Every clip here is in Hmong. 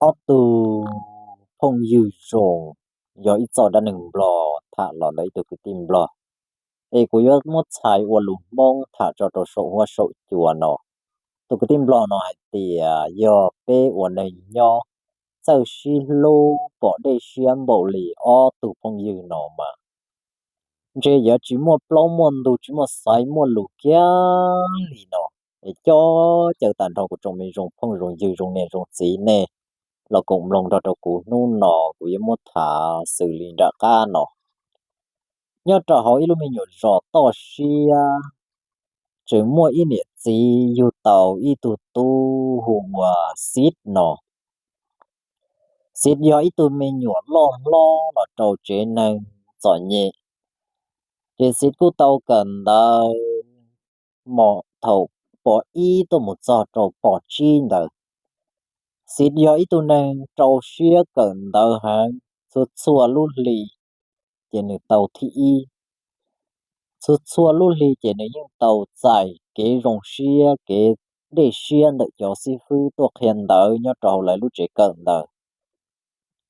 ob tug phooj ywg zoo, yog ib txoj dab neeg Nplog tham los ntawm ib tug kwv tij Nplog. Es kuv yuav muab txhais ua lus Hmoob tham tso rau saum huab saum cua no. Tus kwv tij Nplog no hais tias yog peb ua neeg nyob txawj sib hlub pom dej siab npaum li ob tug phooj ywg no mas ntshe yuav tsis muaj plaub muaj ntug, tsis muaj xaiv muaj lus kiag li no. Es cov caw tag nrho kuv tsoom me zoo phooj zoo ywg zoo niam zoo txiv nej los koom mloog nrog rau kuv hnub no, kuv yuav muab tham xws li nram qab no. Nyob rau hauv ib lub me nyuam zos toj siab, tseem muaj ib niam txiv yug tau ib tug tub hu ua Xiv no. Xiv yog ib tug me nyuam loj hlob los rau tsev neeg txom nyem, ces Xiv kuj tau kawm ntawv mos thaum pos ib tuaj mus txog rau pos tsib ntawd. Xiv yog ib tug neeg rau siab kawm ntawv heev, txhua txhua lub hli ces nws tau thib ib. Txhua txhua lub hli ces nws yeej tau txais kev zoo siab kev dej siab ntawm cov xib fwb tuaj qhia ntawv nyob rau hauv lawv lub tsev kawm ntawv.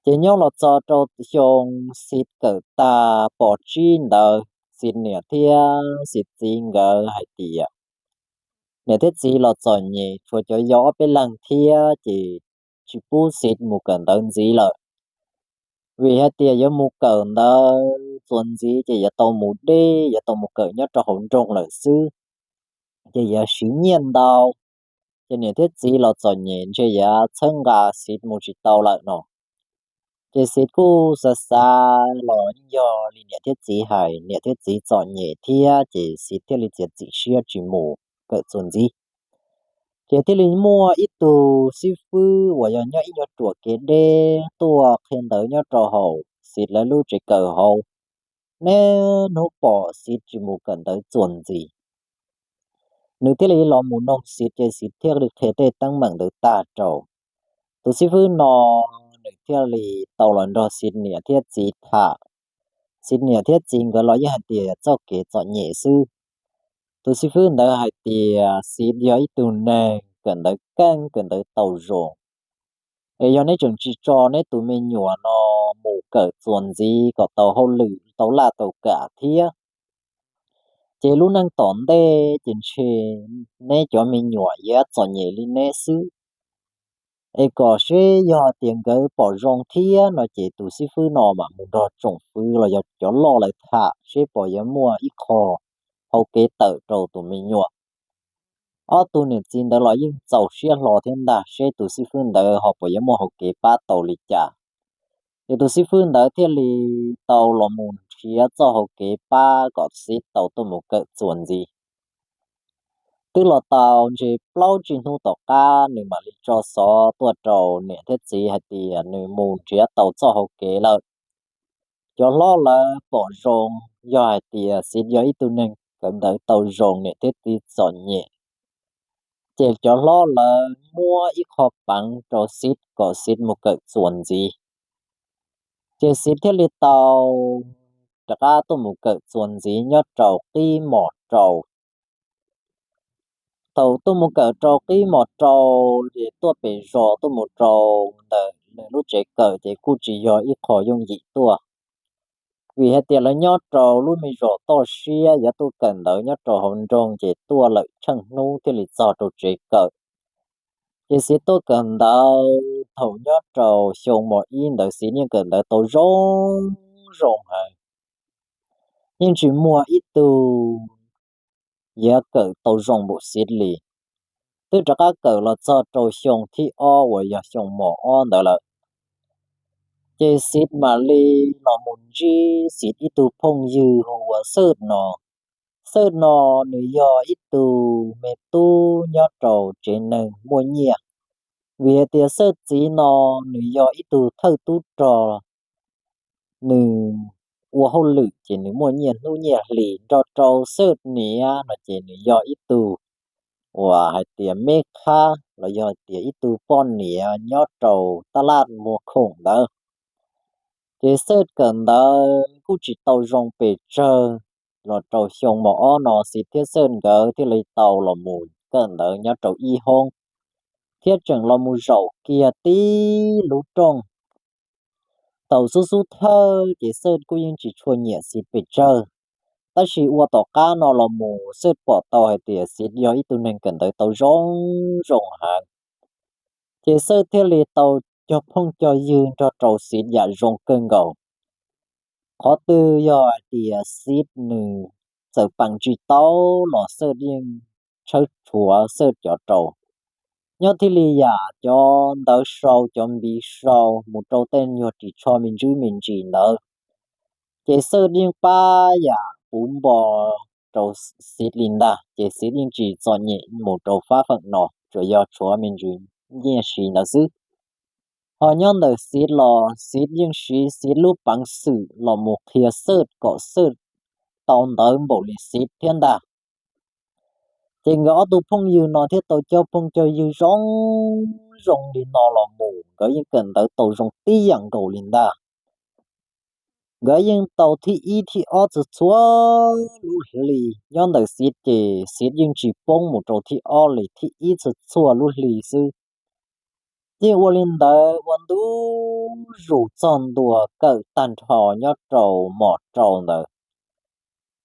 Ces nyob los txog rau xyoo Xiv kawm tag pos tsib ntawd, Xiv niam thiab Xiv txiv nkawd hais tias niam thiab txiv los txom nyem, tshuav cov yau ob peb leeg thiab ces tsis pub Xiv mus kawm ntawv ntxiv lawm. Vim hais tias yuav mus kawm ntawv txuas ntxiv ces yuav tau mus deb, yuav tau mus kawm nyob rau hauv nroog lawm xwb, ces yuav siv nyiaj ntau, ces niam thiab txiv los txom nyem ntshe yuav txhawb nqa Xiv mus tsis tau lawm no. Ces Xiv kuj xav xav los yeej yog li niam thiab txiv hais, niam thiab txiv txom nyem thiab ces Xiv thiaj li txiav txim siab tsis mus kawm txuas ntxiv. Ces thiaj li muaj ib tug xib fwb uas yog nyob ib nyuag ruam kev deb tuaj qhia ntawv nyob rau hauv Xiv lawv lub tsev kawm hauv. Niaj hnub pom Xiv tsis mus kawm ntawv txuas ntxiv, nws thiaj li los mus noog Xiv ces Xiv thiaj li qhia tej teeb meem ntawd tag rau tus xib fwb no. Nws thiaj li tau los nrog Xiv niam thiab txiv tham. Xiv niam thiab txiv nkawd los yeej hais tias txoj kev txom nyem xwb. Tus xib fwb ntawd hais tias Xiv yog ib tug neeg kawm ntawv keej kawm ntawv tau zoo, es yog neb tseem tsis tso neb tus me nyuam no mus kawm txuas ntxiv kom tau hauj lwm tau laj tau kam thiab, ces lub neej tom ntej ces ntshe neb cov me nyuam yuav txom nyem li neb xwb. Es kom seb yog tias nkawd pom zoo thiab no ces tus xib fwb no mam mus nrog tsoom fwv los yog cov loj lawv tham seb puas yuav muaj ib qho hau kev tawm rau tus me nyuam. Ob tug niam txiv ntawd los yeej txaus siab hlo thiab ntag, seb tus xib fwb ntawd ho puas yuav muaj hau kev pab tau li cas. Ces tus xib fwb ntawd thiaj li tau los mus nrhiav txoj hau kev pab kom Xiv tau tuaj mus kawm txuas ntxiv. Twb los tau ntshe plaub tsib hnub tom qab nws mam li tso xov tuaj rau niam thiab txiv hais tias nws mus nrhiav tau txoj hau kev lawm. Cov hlob lawv pom zoo, yog hais tias Xiv yog ib tug neeg kawm ntawv tau zoo, niam thiab txiv txom nyem, ces cov hlob lawv muab ib qho peev rau Xiv kom Xiv mus kawm txuas ntxiv. Ces Xiv thiaj li tau rov qab tuaj mus kawm txuas ntxiv nyob rau qib mos rau. Thaum tuaj mus kawm rau qib mos rau, ces tuaj pem zos tuaj mus rau ntawm nws lub tsev kawm ces kuj tsis yog ib qho yooj yim tuaj. Vim hais tias lawv nyob rau lub me zos toj siab, yuav tuaj kawm ntawv nyob rau hauv nroog ces tuaj lawm tsheej hnub thiaj li txog rau tsev kawm. Ces Xiv tuaj kawm ntawv thaum nyob rau xyoo mos ib ntawd Xiv yeej kawm ntawv tau zoo zoo heev. Yeej tsis muaj ib tug yuav kawm tau zoo npaum Xiv li. Twb rov qab kawm los txog rau xyoo thib ob uas yog xyoo mos ob ntawd lawm, ces Xiv mam li los mus ntsib Xiv ib tug phooj ywg hu ua Xawj no. Xawj no nws yog ib tug me tub nyob rau tsev neeg muaj nyiaj. Vim hais tias Xawj txiv no nws yog ib tug thawj tub rog, nws ua hauj lwm ces nws muaj nyiaj hnub nyiaj hli. Nrog rau Xawj niam no ces nws yog ib tug uas hais tias me qhab los yog tias ib tug poj niam nyob rau taj laj muag khoom ntawd. Ces Xawj kawm ntawv kuj tsis tau zoo pes tsawg, los rau xyoo mos ob no Xiv thiab Xawj nkawd thiaj li tau los mus kawm ntawv nyob rau ib hoob. thiab tseem los mus zaum kiag tib lub rooj. Thaum xub xub thawj ces Xawj kuj yeej tsis tshua nyiam Xiv pes tsawg, tab sis ua tom qab no los mus Xawj pom tau hais tias Xiv yog ib tug neeg kawm ntawv tau zoo zoo heev. Ces Xawj thiaj li tau cog phooj cog ywg nrog rau Xiv yam zoo kawg nkaus. Qhov twg yog hais tias Xiv nws txawm peem tsis tau los Xawj yeej tshawb tshuav Xawj cov rau. Nyob thiaj li yam cov ntawv sau, cov npiv sau mus rau tej nyuag ris tsho me ntsis me ntsis ntawd, ces Xawj yeej pab yam puv npo rau Xiv li ntag, ces Xiv yeej tsis txom nyem mus rau fab feem no, tsuas yog tshuav me ntsis nyiaj siv ntawd xwb. Ho nyob ntawm Xiv los Xiv yeej siv Xiv lub peev xwm los mus qhia Xawj kom Xawj tau ntawv npaum li Xiv thiab ntag. Ces nkawd ob tug phooj ywg no thiaj tau cog phooj cog ywg zoo zoo li no los mus nkawd yeej kawm ntawv tau zoo tib yam nkaus li ntag. Nkawd yeej tau thib ib thib ob txhua txhua lub hli. Nyob ntawm Xiv ces Xiv yeej tsis poob mus rau thib ob li, thib ib txhua txhua lub hli xwb. Yeej ua li ntawd ua ntu zus txog ntua kawm tag nrho nyob rau mos rau ntawd.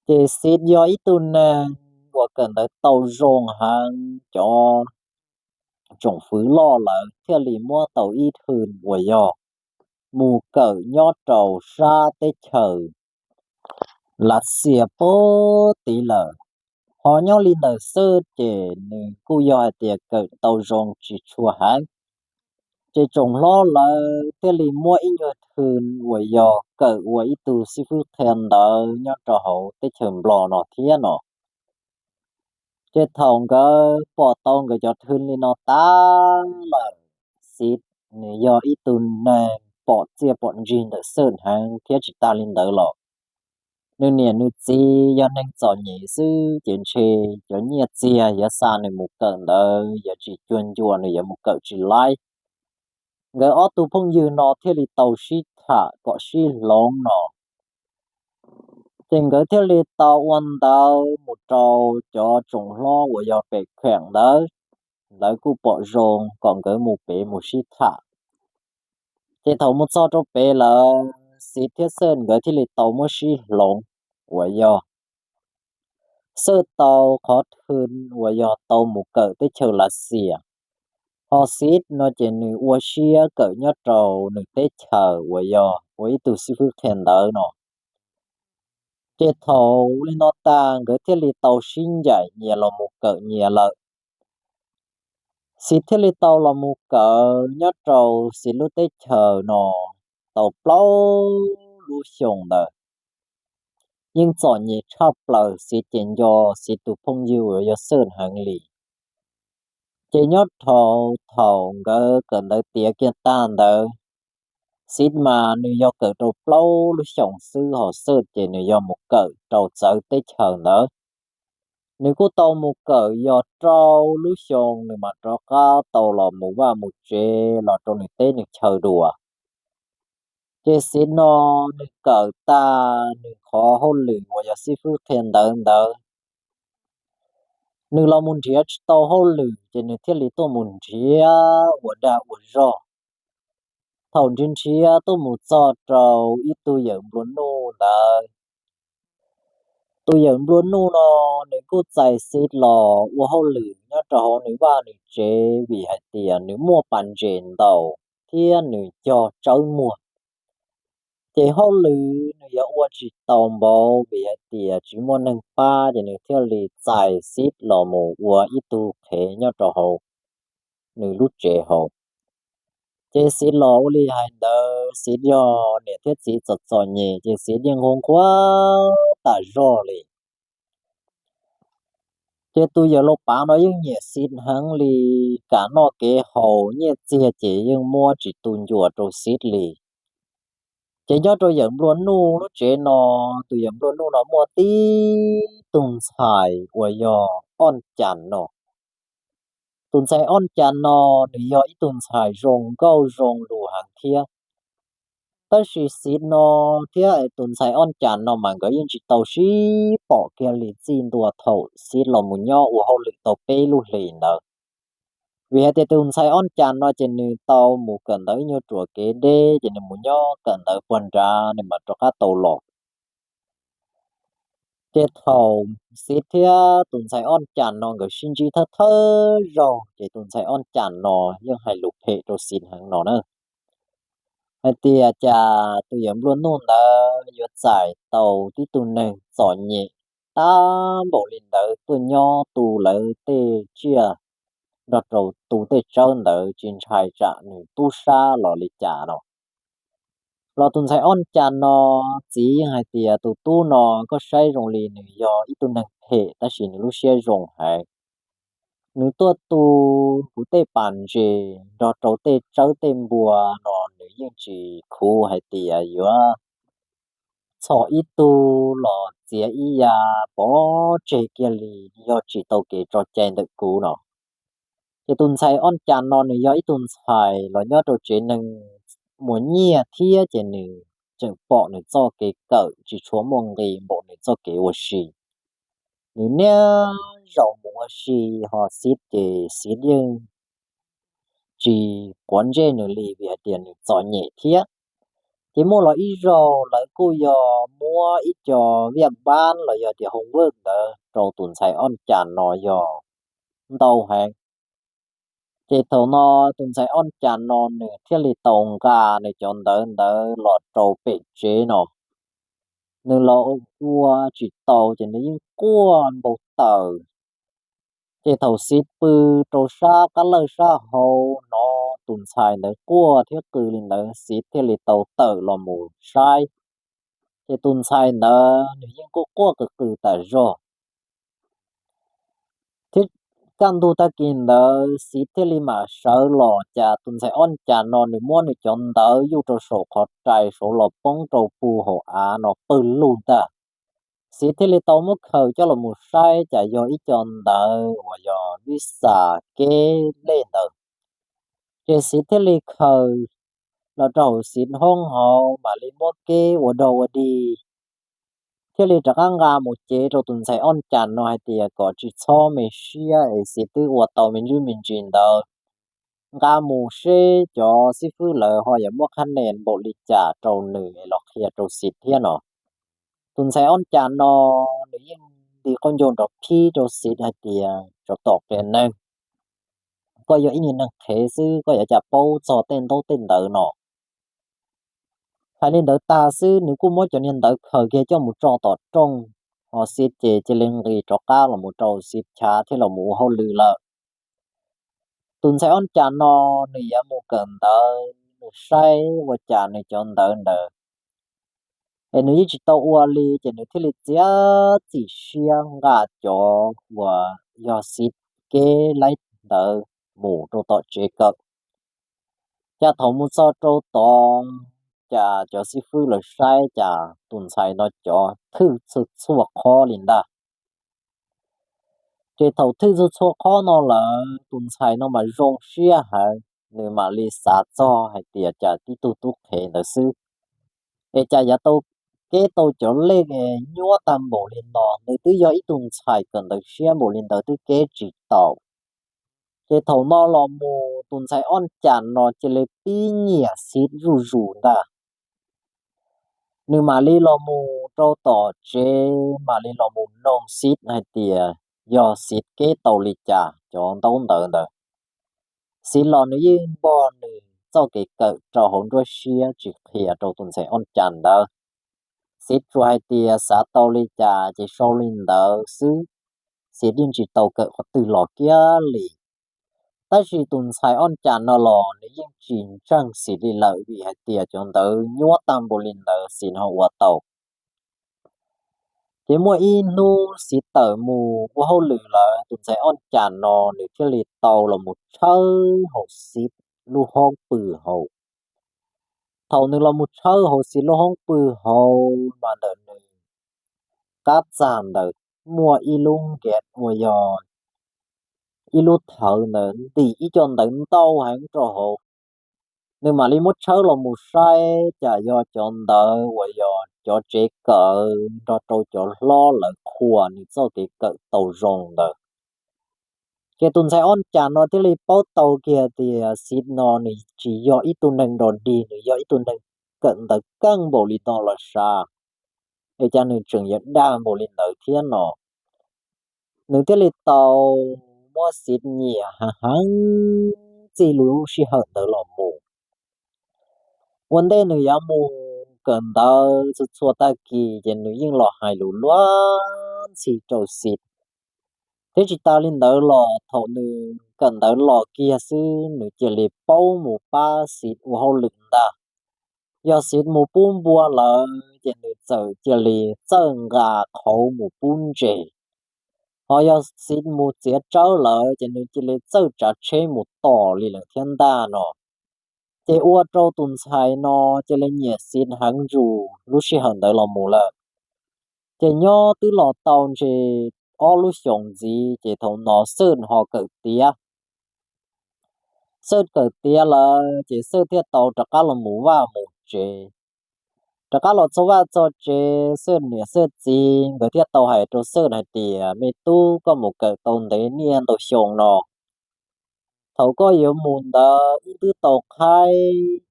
Ces Xiv yog ib tug neeg uas kawm ntawv tau zoo heev, cov tsoom fwv loj lawm thiaj li muab tau ib thwm uas yog mus kawm nyob rau sab teb chaws Lav Xias puag tid lawm. Ho nyob li ntawm Xawj ces nws kuj yog hais tias kawm tau zoo tsis tshua heev, ces tsoom hlob lawv thiaj li muab ib nyuag thwm uas yog kawm ua ib tug xib fwb qhia ntawv nyob rau hauv teb chaws Nplog no thiab no. Ces thaum nkawd pom tau nkawd cov thwm li no tas lawm, Xiv nws yog ib tug neeg pom txiaj pom ntsig ntawm Xawj heev thiab tsis tas li ntawd los nws niam nws txiv yog neeg txom nyem xwb ces ntshe cov nyiaj txiag yuav xa nws mus kawm ntawd yuav tsis cuag ncua, nws yuav mus kawm tsis laib. Nkawd ob tug phooj ywg no thiaj li tau sib tham kom sib hloov no. Ces nkawd thiaj li tau ua ntawv mus rau cov tsoom hlob uas yog pem kheem ntawd, lawv kuj pom zoo kom nkawd mus pem mus sib tham. Ces thaum mus txog rau pem lawm, Xiv thiab Xawj nkawd thiaj li tau muab sib hloov uas yog Xawj tau qhov thwm uas yog tau mus kawm teb chaws Lav Xias, ho Xiv no ces nws ua siab kawm nyob rau nws teb chaws uas yog ua ib tug xib fwb qhia ntawv no. Ces thaum li no tas nkawd thiaj li tau sib ncaim nyias los mus kawm nyias lawm. Xiv thiaj li tau los mus kawm nyob rau Xiv lub teb chaws no tau plaub lub xyoo ntawd. Yeej txom nyem tshaj plaws, Xiv ces nco Xiv tus phooj ywg uas yog Xawj heev li. Ces nyob rau thaum nkawd kawm ntawv tiav kiag tag ntawd, Xiv mas nws yog kawm rau plaub lub xyoo xwb, ho Xawj ces nws yog mus kawm rau txawv teb chaws ntawd. Nws kuj tau mus kawm yog rau lub xyoo nws mam rov qab tau los mus vaj mus tsev los rau nws teb nws chaw dua. Ces Xiv no nws kawm tag nws qhov hauj lwm uas yog xib fwb qhia ntawv ntawd, nws los mus nrhiav tsis tau hauj lwm ces nws thiaj li tuaj mus nrhiav ua dag ua zog. Thaum nrhiav nrhiav tuaj mus txog rau ib tug yawm nplua nuj ntawd. Tus yawm nplua nuj no nws kuj txais Xiv los ua hauj lwm nyob rau hauv nws vaj nws tsev vim hais tias nws muaj pas ntses ntau thiab nws cog tsawb muag. Ces hauj lwm nws yuav ua tsis tau npaum vim hais tias tsis muaj neeg pab ces nws thiaj li txais Xiv los mus ua ib tug qhev nyob rau hauv nws lub tsev hauv. Ces Xiv los ua li hais ntawd, Xiv yog niam thiab txiv txom txom nyem ces Xiv yeej nquag nquag tas zog li. Ces tus yawm laus pav no yeej nyiam Xiv heev li, kam noj kev haus nyiaj txiag ces yeej muab tsis tu ncua rau Xiv li. Ces nyob rau yawm nplua nuj lub tsev no, tus yawm nplua nuj no muaj tib tug ntxhais uas yog Ob Cas no. Tus ntxhais Ob Cas no nws yog ib tug ntxhais zoo nkauj zoo lus heev thiab. Tab sis Xiv no thiab tus ntxhais Ob Cas no mas nkawd yeej tsis tau sib pom kiag li txij ntua thaum Xiv los mus nyob ua hauj lwm tau peb lub hlis ntawd. Vim hais tias tus ntxhais Ob Cas no ces nws tau mus kawm ntawv ib nyuag ruam kev deb, ces nws mus nyob kawm ntawv puag nrad nws mam rov qab tau los. Ces thaum Xiv thiab tus ntxhais Ob Cas no nkawd sib ntsib thawj thawj zaug ces tus ntxhais Ob Cas no yeej hais lus phem rau Xiv heev no na, hais tias cas tus yawm nplua nuj ntawd yuav txais tau tib tug neeg txom nyem tab npaum li ntawd tuaj nyob tu lawv tej tsiaj nrog rau tu tej tsawb ntawd, tsis ntshai tsam nws tub sab los li cas no. Los tus ntxhais Ob Cas no txiv yeej hais tias tus tub no koj saib zoo li nws yog ib tug neeg phem tab sis nws lub siab zoo heev. Nws tuaj tu kuv tej pas ntses nrog rau tej tsawb tej npua no nws yeej tsis khuv hais tias yuav txhom ib tug los txiav ib yav pov tseg kiag li, yog tsis tau kev tso cai ntawm kuv no. Ces tus ntxhais Ob Cas no nws yog ib tug ntxhais los nyob rau tsev neeg muaj nyiaj thiab ces nws tseem pom nws txoj kev kawm tsis tshua muaj nqis npaum nws txoj kev ua si. Nws niaj zaus mus ua si ho Xiv ces Xiv yeej tsis quav ntsej nws li vim hais tias nws txom nyem thiab. Ces muaj los ib zaug lawv kuj yog muab ib co viaj npab los yog tias homework ntawd rau tus ntxhais Ob Cas no yog ntau heev. Ces thaum no tus ntxhais Ob Cas no nws thiaj li tau nqa nws cov ntawv ntawd los rau pem tsev no. Nws los ua tsis tau ces nws yeej quaj npau taws. Ces thaum Xiv pw rau sab qab lawj sab hauv hnov tus ntxhais ntawd quaj thiab qw li ntawd, Xiv thiaj li tau tawm los mus saib. Ces tus ntxhais ntawd nws yeej quaj quaj qw qw tas zog. Thiab kaj ntug tag kis ntawd Xiv thiaj li mam sawv los, cas tus ntxhais Ob Cas no nws muab nws cov ntawv yuj rau saum qhov rais saud los poob rau puag hauv av no pawg lug ntag. Xiv thiaj li tau muab khaws coj los mus saib, cas yog ib co ntawv uas yog vij xas keb lej ntawd. Ces Xiv thiaj li khaws los rau hauv Xiv hoob hauv mam li muab keb ua dog ua dig, thiaj li rov qab nqa mus cev rau tus ntxhais Ob Cas no hais tias kom tsis txhob me siab es Xiv twb ua tau me ntsis me ntsis ntawd, nqa mus seb cov xib fwb lawv ho yuav muab qhab nes npaum li cas rau nws es los qhia rau Xiv thiab no. Tus ntxhais Ob Cas no nws yeej nti qaub ncaug nrov phib rau Xiv hais tias tsov tom qias neeg, koj yog ib niag neeg qhev xwb koj yuav cas paub txog tej ntaub tej ntawv no. Hais li ntawd tag xwb nws kuj muab cov niag ntawv khaws kiag coj mus tso tom rooj, ho Xiv ces cia li nqis rov qab los mus rau Xiv chav thiab los mus ua hauj lwm lawm. Tus ntxhais Ob Cas no nws yuav mus kawm ntawv, nws saib ua cas nws cov ntawv ntawd es nws yeej tsis tau ua li, ces nws thiaj li txiav txim siab nqa cov uas yog Xiv keb laib ntawd mus rau tom tsev kawm. Cas thaum mus txog rau tod, cas cov xib fwb lawv saib cas tus ntxhais no cov thwj txhua txhua qhov li ntag. Ces thaum thwj txhua txhua qhov no lawm tus ntxhais no mas zoo siab heev, nws mam li xav txog hais tias cas tib tug tub qhev ntawd xwb es cas yuav tau keb tau cov lej nyuab tag npaum li no, nws twb yog ib tug ntxhais kawm ntawv siab npaum li ntawd twb keb tsis tau. Ces thaum no los mus tus ntxhais Ob Cas no cia li pib nyiam Xiv zuj zus ntag. Nws mam li los mus rau tom tsev, mam li los mus noog Xiv hais tias yog Xiv keb tau li cas cov ntaub ntawv ntawd. Xiv los nws yeej npog nws txoj kev kawm rau hauv nruab siab tsis qhia rau tus ntxhais Ob Cas ntawd. Xiv tsuas hais tias xav tau li cas ces sau li ntawd xwb, Xiv yeej tsis tau kawm qhov twg los kiag li. Tab sis tus ntxhais Ob Cas no los nws yeej tsis ntseeg Xiv li lawm vim hais tias cov ntawv nyuab tag npaum li ntawd Xiv ho ua tau. Ces muaj ib hnub Xiv tawm mus ua hauj lwm lawm, tus ntxhais Ob Cas no nws thiaj li tau los mus tshawb hauv Xiv lub hoob pw hauv. Thaum nws los mus tshawb hauv Xiv lub hoob pw hauv mas ntawm nws qab txag ntawd muaj ib lub nkev uas yog ib lub thawv ntawd ntim ib co ntawv ntau heev rau hauv. Nws mam li muab tshawb los mus saib cas yog cov ntawv uas yog cov tsev kawm nrog rau cov hlob lawv qhuas nws txoj kev kawm tau zoo ntawd. Ces tus ntxhais Ob Cas no thiaj li paub tau kiag tias Xib no nws tsis yog ib tug neeg dog dig, nws yog ib tug neeg kawm ntawv keej npaum li no los sav, es cas nws tseem yuav dag npaum li ntawd thiab no. Nws thiaj li tau muab Xib nyiam heev heev txij lub sij hawm ntawd los mus. Ua ntej nws yuav mus kawm ntawv txhua txhua tag kis ces nws yeej los hais lus luag ntxhi rau Xib. Thiab tsis tas li ntawd los thaum nws kawm ntawv los kiag xwb nws cia li paub mus pab Xib ua hauj lwm ntag. Yog Xib mus pub npua lawm ces nws txawm cia li txawj nqa qhauv mus pub ntses. Ho yog Xib mus txiav tsawb lawm ces nws cia li txawj tsav tsheb mus tom li lawm thiab ntag no. Ces ua rau tus ntxhais no cia li nyiam Xib heev zus lub sij hawm ntawd los mus lawm. Ces nyob twb los tau ntshe ob lub xyoos ntxiv ces thaum no Xwb ho kawm tiav. Xwb kawm tiav lawm ces Xwb thiaj tau rov qab los mus vaj mus tsev. Rov qab los txog vaj txog tsev, Xwb niam Xwb txiv nkawd thiaj tau hais rau Xwb hais tias, me tub, koj mus kawm tau ntev niaj ntau xyoo no, thaum koj yuav mus ntawd wb twb tau qhaib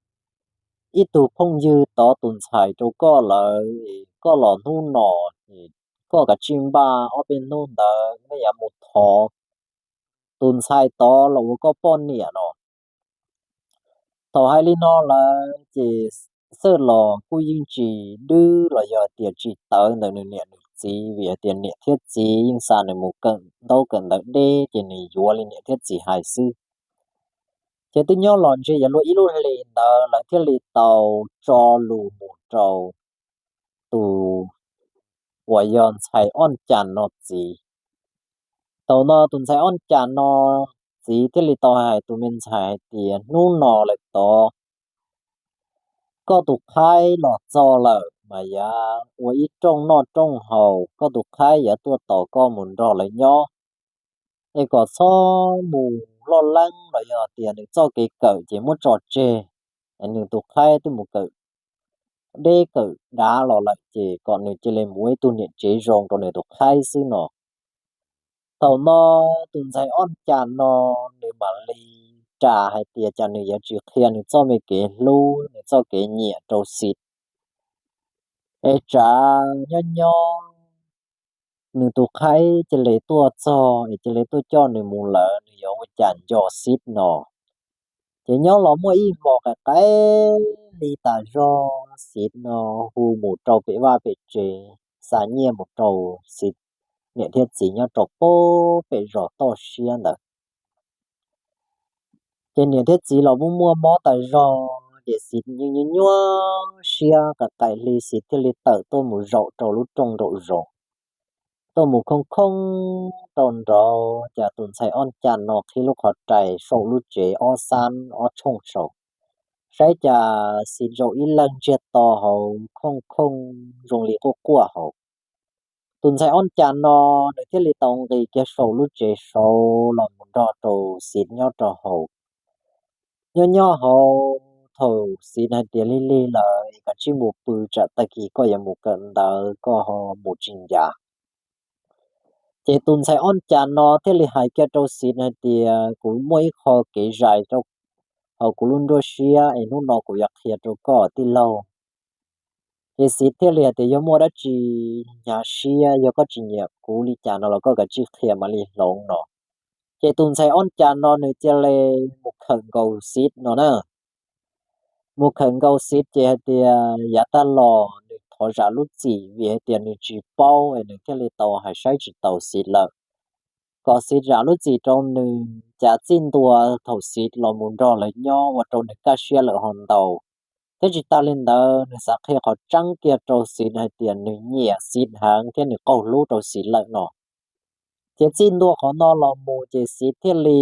ib tug phooj ywg tod tus ntxhais rau koj lawm, koj los hnub no, koj kav tsij npaj ob peb hnub ntawd nej yuav mus thov tus ntxhais tod los ua koj poj niam no. Thaum hais li no lawm ces Xwb los kuj yeej tsis dwb los yog tias tsis tawv ntawm nws niam nws txiv, vim hais tias niam thiab txiv yeej xa nws mus kawm ntaub kawm ntawv deb ces nws yuav li niam thiab txiv hais xwb. Ces twb nyob los ntshe yuav luag ib lub hlis ntawd lawv thiaj li tau tso lus mus rau tus uas yog ntxhais Ob Cas no txiv. Thaum no tus ntxhais Ob Cas no txiv thiaj li tau hais tus me ntxhais hais tias, hnub no lawm tod koj tus qhaib los txog lawm mas yuav ua ib rooj noj rooj haus, koj tus qhaib yuav tuaj tos koj mus nrog lawv nyob. Es kom txhob mus loj leeb los yog tias nws txoj kev kawm ces muab tso tseg, nws tus qhaib twb mus kawm deb kawm dav los lawm ces kom nws cia li mus ua ib tug niam tsev zoo rau nws tus qhaib xwb no. Thaum no tus ntxhais Ob Cas no nws mam li ras hais tias cas nws yuav tsis qhia nws txoj me kev hlub, nws txoj kev nyiam rau Xib. Es tsam nyob nyob nws tus qhaib cia li tuaj txog es cia li tuaj coj nws mus lawm, nws yuav ua cas nco Xib no. Ces nyob los muaj ib hmo qaim qaim li tas zog, Xib no hu mus rau pem vaj pem tsev, xa nyiaj mus rau Xib niam thiab txiv nyob rau pem zos toj siab ntawd. Ces niam thiab txiv los muaj muaj mob tas zog ces Xib yeej nyuaj nyuaj siab, qaim qaim hli Xib thiaj li tawm tuaj mus zaum rau lub rooj nraum zoov, tuaj mus khooj khooj rau nraud, cas tus ntxhais Ob Cas no qhib lub qhov rais saum lub tsev ob xab ob tshooj saud, saib cas Xib zaum ib leeg ntsiag to hauv khooj khooj zoo li quaj quaj hauv. Tus ntxhais Ob Cas no nws thiaj li tau nqis kiag saum lub tsev saud los mus nrog rau Xib nyob rau hauv. Nyob nyob hauv, thaum Xib hais tias, lig lig lawm, kav tsij mus pw, tsam tag kis koj yuav mus kawm ntawv koj ho mus tsis ncav. Ces tus ntxhais Ob Cas no thiaj li hais kiag rau Xib hais tias, kuv muaj ib qho kev zais rau hauv kuv lub nruab siab es hnub no kuv yuav qhia rau koj tij laug. Ces Xib thiaj li hais tias, yog muaj dab tsi hnyav siab, yog koj tsis nyiam kuv li cas no los koj kav tsij qhia mam li hloov no. Ces tus ntxhais Ob Cas no nws cia li mus khawm nkaus Xib no na. Mus khawm nkaus Xib ces hais tias yav tag los nws thov zam lub txim vim hais tias nws tsis paub es nws thiaj li tau hais saib tsis taus Xib lawm. Kom Xib zam lub txim rau nws, cas txij ntua thaum Xib los mus nrog lawv nyob ua rau nws kaj siab lawm ho ntau. Thiab tsis tas li ntawd nws xav qhia qhov tseeb kiag rau Xib hais tias nws nyiam Xib heev thiab nws qaug hlub rau Xib lawm no. Ces txij ntua qhov no los mus ces Xib thiaj li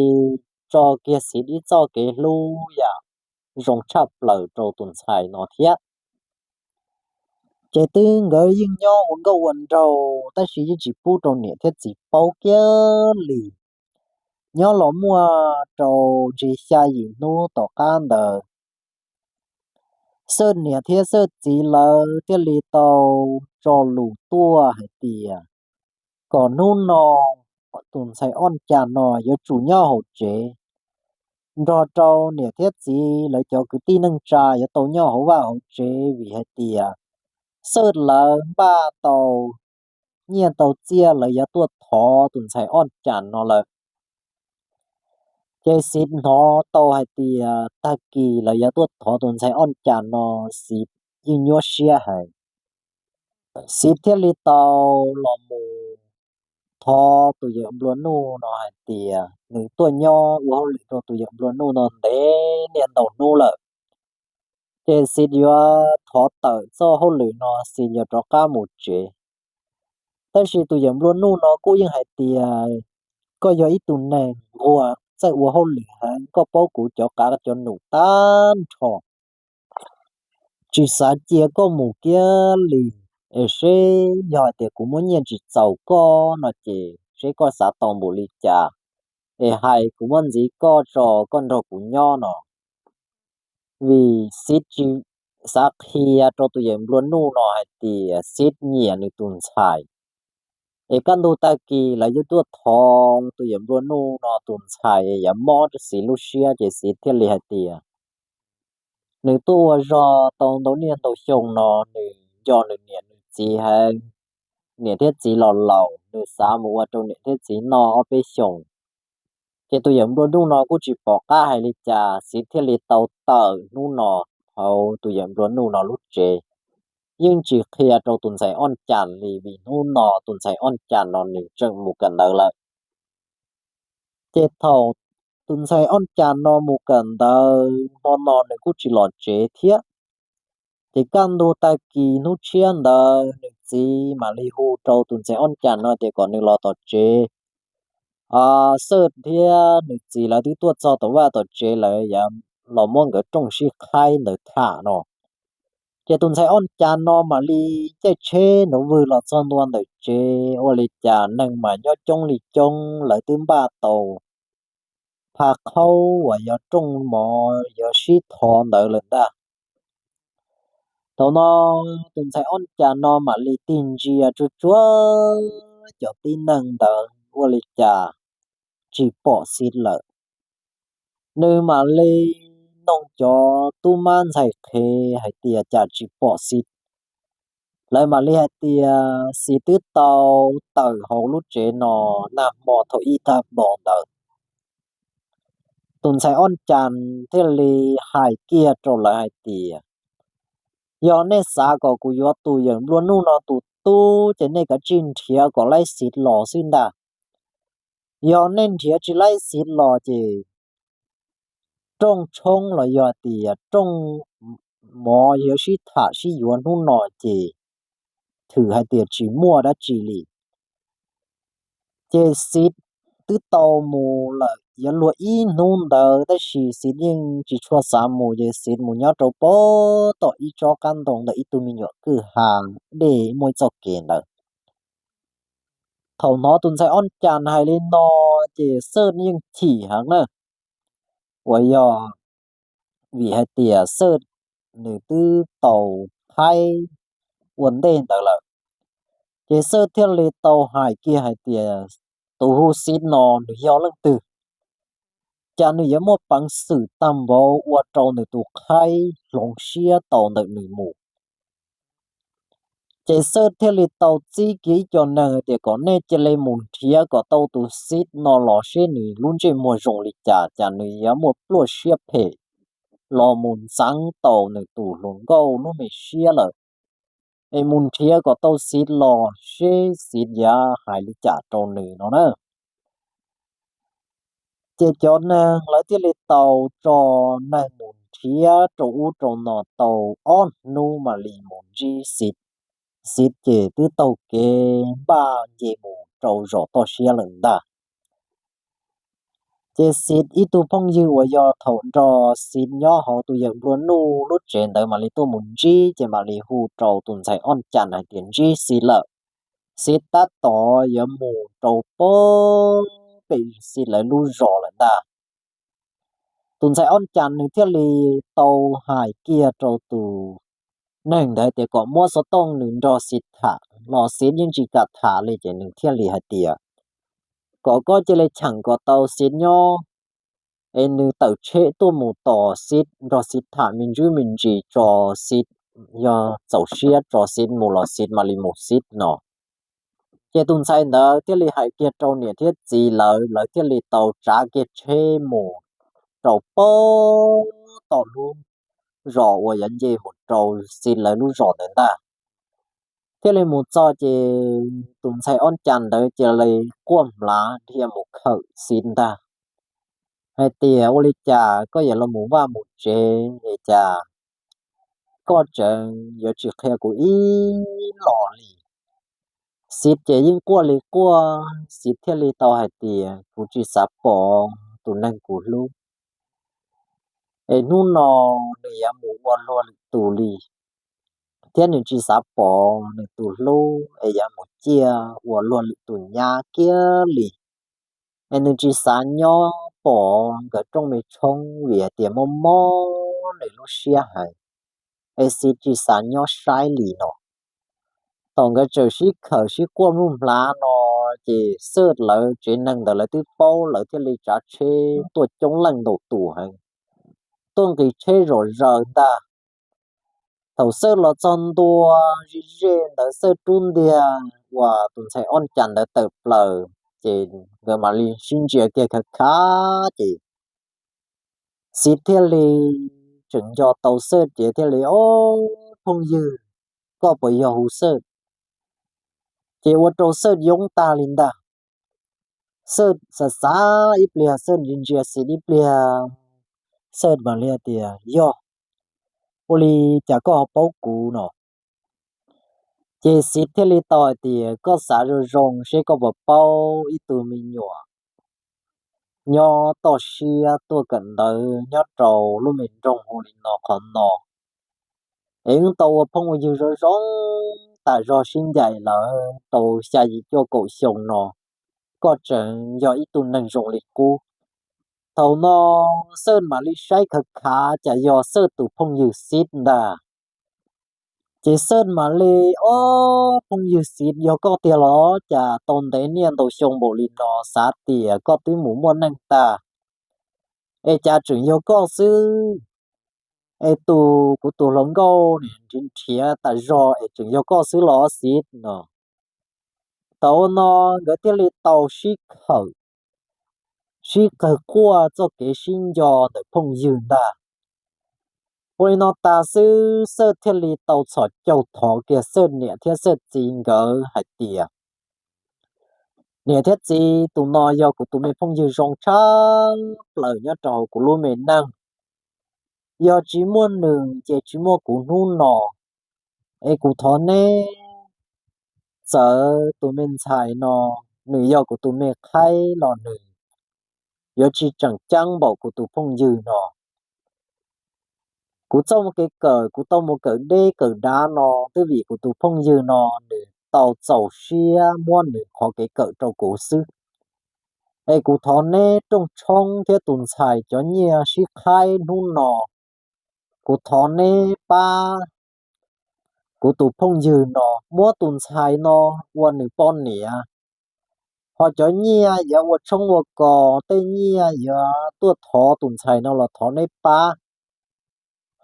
tso kiag Xib ib txoj kev hlub yam zoo tshaj plaws rau tus ntxhais no thiab. Ces twb nkawd yeej nyob ua nkauj ua nraug tab sis yeej tsis pub rau niam thiab txiv paub kiag li. Nyob los muaj rau ntshe xya yim hnub tom qab ntawd, Xwb niam thiab Xwb txiv lawv thiaj li tau tso lus tuaj hais tias kom hnub no tus ntxhais Oj Cas no yuav tsum nyob hauv tsev nrog rau niam thiab txiv lawv cov kwv tij neej tsa, yuav tau nyob hauv vaj hauv tsev vim hais tias Xawj lawv npaj tau nyiaj tau txiaj lawv yuav tuaj thov tus ntxhais Oj Cas no lawm. Ces Xiv hnov tau hais tias tag kis lawv yuav tuaj thov tus ntxhais Oj Cas no, Xiv yeej nyuaj siab heev. Xiv thiaj li tau los mus thov tus yawm nplua nuj no hais tias nws tuaj nyob ua hauj lwm rau tus yawm nplua nuj no ntev niaj ntau hnub lawm, ces Xiv yuav thov tawm txoj hauj lwm no, Xiv yuav rov qab mus tsev. Tab sis tus yawm nplua nuj no kuj yeej hais tias koj yog ib tug neeg nquag txawj ua hauj lwm heev, koj paub kuv cov qav cov num tag nrho, tsis xav cia koj mus kiag li. Es seb yog hais tias kuv muab nyiaj tsis txaus koj no ces seb koj xav tau npaum li cas, es hais kuv muab ntxiv koj tso, koj nrog kuv nyob no. Vim Xiv tsis xav qhia rau tus yawm nplua nuj no hais tias Xiv nyiam nws tus ntxhais. Es kaj ntug tag kis lawv yuav tuaj thov tus yawm nplua nuj no tus ntxhais, yuav mob Xiv lub siab, ces Xiv thiaj li hais tias nws tuaj ua zog tau ntau niaj ntau xyoo no, nws nco nws niam nws txiv heev. Niam thiab txiv los laus, nws xav mus ua rau niam thiab txiv noj ob peb xyoos. Ces tus yawm nplua nuj no kuj tsis pom qab hais li cas, Xiv thiaj li tau tawm hnub no hauv tus yawm nplua nuj no lub tsev. Yeej tsis qhia rau tus ntxhais Oj Cas li, vim hnub no tus ntxhais Oj Cas no nws tseem mus kawm ntawv lawm. Ces thaum tus ntxhais Oj Cas no mus kawm ntawv, hmo no nws kuj tsis los tsev thiab. Ces kaj ntug tag kis hnub tshiab ntawd nws txiv mam li hu rau tus ntxhais Oj Cas no tias kom nws los tom tsev. Xawj thiab nws txiv lawv twb tuaj txog tom vaj tom tsev lawm, yuav los muab nkawd rooj sib qhaib ntawd tham no. Ces tus ntxhais Oj Cas no mam li caij tsheb nrov vwg los txog ntua ntawm tsev, ua li cas neeg mas nyob coob li coob, lawv twb npaj tau pha qhaub uas yog rooj mov yuav sib thov ntawd lawm ntag. Thaum no tus ntxhais Oj Cas no mam li tig ntsia tsuag tsuag cov tib neeg ntawd, ua li cas tsis pom Xiv lawm. Nws mam li noog cov tub mab ntxhais qhev hais tias cas tsis pom Xiv. Lawv mam li hais tias Xiv twb tau tawm hauv lub tsev no nag hmo thaum ib tag hmo ntawd. Tus ntxhais Oj Cas thiaj li hais kiag rau lawv hais tias, yog nej xav kom kuv yuav tus yawm nplua nuj no tus tub ces nej kav tsij nrhiav kom laib Xiv los xwb ntag. Yog nej nrhiav tsis laib Xiv los ces rooj tshoob los yog tias rooj mov yuav sib tham sib yuav hnub no ces thwm hais tias tsis muaj dab tsi li. Ces Xiv twb tau mus lawm yuav luag ib hnub ntawd tab sis Xiv yeej tsis tshua xav mus, ces Xiv mus nyob rau pem tom ib tsob qab ntoo ntawm ib tug me nyuam kwj ha dej muaj ib txoj kev ntawd. Thaum hnov tus ntxhais Oj Cas hais li no ces Xawj yeej chim heev na, uas yog vim hais tias Xawj nws twb tau qhaib ua ntej ntawd lawm. Ces Xawj thiaj li tau hais kiag hais tias, tus hu Xiv no nws yog leej twg? Cas nws yuav muaj peev xwm tag npaum ua rau nws tus qhaib hloov siab tau ntawm nws mus? Ces Xawj thiaj li tau txib kiag ib co neeg tias kom nej cia li mus nrhiav kom tau tus Xiv no los seb nws lub ntsej muag zoo li cas, cas nws yuav muaj pluaj siab phem los mus ntxeev tau nws tus hluas nkauj lub me siab lawm. Es mus nrhiav kom tau Xiv los seb Xiv yuav hais li cas rau nws no na. Ces cov neeg lawv thiaj li tau tso neeg mus nrhiav rau ub rau no tau ob hnub mam li mus ntsib Xiv. Xiv ces twb taug kev npaj nce mus rau zos toj siab lawm ntag. Ces Xiv ib tug phooj ywg uas yog thaum nrog Xiv nyob hauv tus yawm nplua nuj lub tsev ntawd mam li tuaj mus ntsib, ces mam li hu rau tus ntxhais Oj Cas hais tias ntsib Xiv lawm, Xiv tab tom yuav mus rau pem Xiv lawv lub zos lawm ntag. Tus ntxhais Oj Cas nws thiaj li tau hais kiag rau tus neeg ntawd tias kom muab xov tooj nws nrog Xiv tham los Xiv yeej tsis kam tham li, ces nws thiaj li hais tias, kom koj cia li cheem kom tau Xiv nyob, es nws tawm tsheb tuaj mus tos Xiv, nrog Xiv tham me ntsis me ntsis tso Xiv, yog txaus siab tso Xiv mus los Xiv mam li mus Xiv no. Ces tus ntxhais ntawd thiaj li hais kiag rau niam thiab txiv lawv, lawv thiaj li tau tsav kiag tsheb mus rau pem tom lub zos uas yuav nce mus rau Xiv lawv lub zos ntawd ntag. Thiaj li mus txog ces tus ntxhais Ob Cas ntawd cia li quaj nplav dhia mus khawm Xiv ntag, hais tias, Ua li cas koj yuav los mus vaj mus tsev es cas koj tseem yuav tsis qhia kuv ib los li? Xiv ces yeej quaj li quaj, Xiv thiaj li tau hais tias, Kuv tsis xav pom tus neeg kuv hlub, es hnub no nws yuav mus ua luag lwm tus li, thiab nws tsis xav pom nws tus hlub es yuav mus ciaj ua luag lwm tus nyab kiag li. Es nws tsis xav nyob pom nkawd rooj me tshoob vim hais tias mob mob nws lub siab heev, es Xiv tsis xav nyob saib li no. Thaum nkawd tseem sib khawm sib quaj nruj nplav no, ces Xawj lawv tsev neeg ntawd lawv twb paub, lawv thiaj li tsav tsheb tuaj coob leej ntau tus heev, tuaj nqis tsheb zom zaws ntag. Thaum Xawj los txog ntua, ze ze ntawd Xawj rub ntiag uas tus ntxhais Ob Cas ntawd tawm plaws, ces nkawd mam li sib ntsia kiag khav khav ces Xiv thiaj li tseem nco tau Xawj ces thiaj li, Ob, phooj ywg, koj puas yog hu Xawj? Ces ua rau Xawj yoob tag li ntag. Xawj xav xav ib pliag, Xawj ntsia ntsia Xiv ib pliag, Xawj mam li hais tias, Yog, ua li cas koj ho paub kuv no? Ces Xiv thiaj li tau hais tias, Koj xav zoo zoo seb koj puas paub ib tug me nyuam nyob toj siab tuaj kawm ntawv nyob rau lub me nroog hu li no qhov no, es wb tau ua phooj ua ywg zoo zoo tas zog sib ncaim lawm tau xya yim cuaj kaum xyoo no, koj tseem yog ib tug neeg zoo li qub. Thaum no Xawj mam li saib khav khav cas yog Xawj tus phooj ywg Xiv ntag. Ces Xawj mam li, Ob, phooj ywg Xiv, yog koj tiag los? Cas tau ntev niaj ntau xyoo npaum li no xav tias koj twb mus muaj neej tag, es cas tseem yog koj xwb? Es tus, kuv tus hluas nkauj nrhiav nrhiav tas zog es tseem yog koj xwb los Xiv no. Thaum no nkawd thiaj li tau sib khawm, sib qawg quaj txoj kev sib nco ntawm phooj ywg ntag. Ua li no tas xwb Xawj thiaj li tau txhos caug thov kiag Xawj niam thiab Xawj txiv nkawd hais tias, Niam thiab txiv, tus no yog kuv tus me phooj ywg zoo tshaj plaws nyob rau hauv kuv lub me neej. Yog tsis muaj nws ces tsis muaj kuv hnub no. Es kuv thov neb txawv tus me ntxhais no, nws yog kuv tus me qhaib los nws yuav tsis tseem ceeb npaum kuv tus phooj ywg no. Kuv txoj kev kawm kuv tau mus kawm deb kawm dav no twb vim kuv tus phooj ywg no nws tau txaus siab muab nws qhov kev kawm rau kuv xwb. Es kuv thov neb rooj tshoob thiab tus ntxhais cov nyiaj sib qhaib hnub no, kuv thov neb pab kuv tus phooj ywg no muab tus ntxhais no ua nws poj niam. Ho cov nyiaj yuav ua tshoob ua kos, tej nyiaj yuav tuaj thov tus ntxhais no los thov neb pab.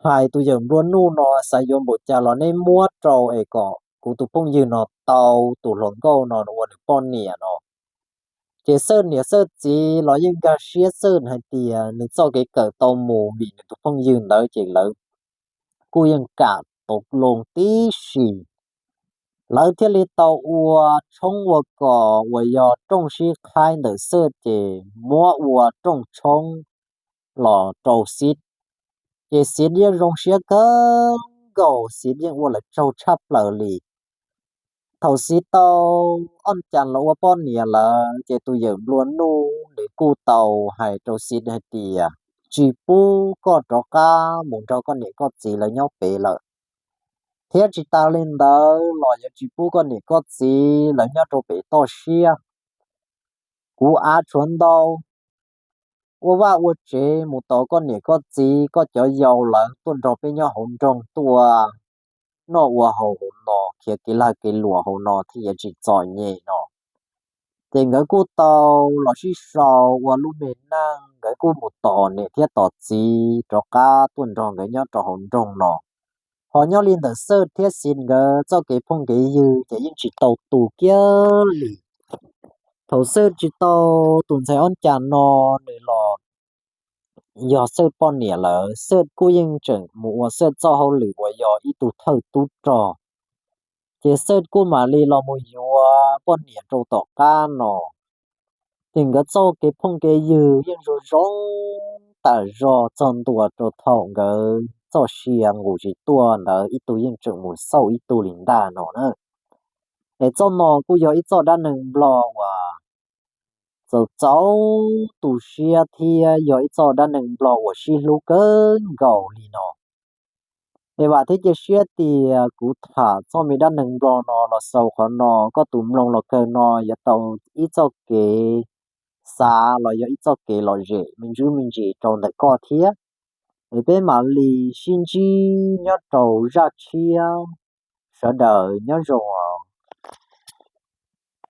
Hais tus yawm nplua nuj no xav yuav npaum cas los neb muab rau es kom kuv tus phooj ywg no tau tus hluas nkauj no ua nws poj niam no. Ces Xawj niam Xawj txiv los yeej nkag siab Xawj hais tias nws txoj kev kawm tau mus vim nws tus phooj ywg ntawd ces lawv kuj yeej kam tau loo tib si. Lawv thiaj li tau ua tshoob ua kos uas yog rooj sib qhaib ntawm Xawj ces muab ua rooj tshoob los rau Xiv. Ces Xiv yeej zoo siab kawg nkaus, Xiv yeej ua lawv tsaug tshaj plaws li. Thaum Xiv tau Ob Cas los ua poj niam lawm ces tus yawm nplua nuj nws kuj tau hais rau Xiv hais tias, Tsis pub koj rov qab mus nrog koj niam koj txiv lawv nyob pem lawm, thiab tsis tas li ntawd los yuav tsis pub koj niam koj txiv lawv nyob rau pem toj siab. Kuv av tshuav ntau, ua vaj ua tsev mus tos koj niam koj txiv koj cov yau lawv tuaj nrog peb nyob hauv nroog tuaj noj ua haus hauv no, khiav kev lag kev luam hauv no thiaj yuav tsis txom nyem no. Ces nkawd kuj tau los sib sau ua lub me neej, nkawd kuj mus tos niam thiab tos txiv rov qab tuaj nrog nkawd nyob rau hauv nroog no. Ho nyob li ntawm Xawj thiab Xis nkawd txoj kev phooj kev ywg ces yeej tsis tau tu kiag li. Thaum Xawj tsis tau tus ntxhais ob cas no, nws los yog Xawj poj niam lawm, Xawj kuj yeej tseem mus ua Xawj txoj hauj lwm uas yog ib tug thawj tub rog. Ces Xawj kuj mam li los mus yuav poj niam rau tom qab no. Ces nkawd txoj kev phooj kev ywg yeej zoo zoo tas zog txog ntua rau thaum nkawd txoj sia nqus tsis tuaj ntawd, ib tug yeej tseem mus xauj ib tug li ntag no na. Es txoj no kuj yog ib txoj dab neeg Nplog uas txaus txaus tu siab thiab yog ib txoj dab neeg Nplog uas sib hlub kawg nkaus li no. Es vam thiab cia siab tias kuv tham txoj me dab neeg Nplog no los xaus qhov no, koj tus mloog los kawg no yuav tau ib txoj kev xav los yog ib txoj kev lom zem me ntsis me ntsis rau ntawm koj thiab. Es peb mam li sib ntsib nyob rau zaj tshiab, sawv daws nyob zoo.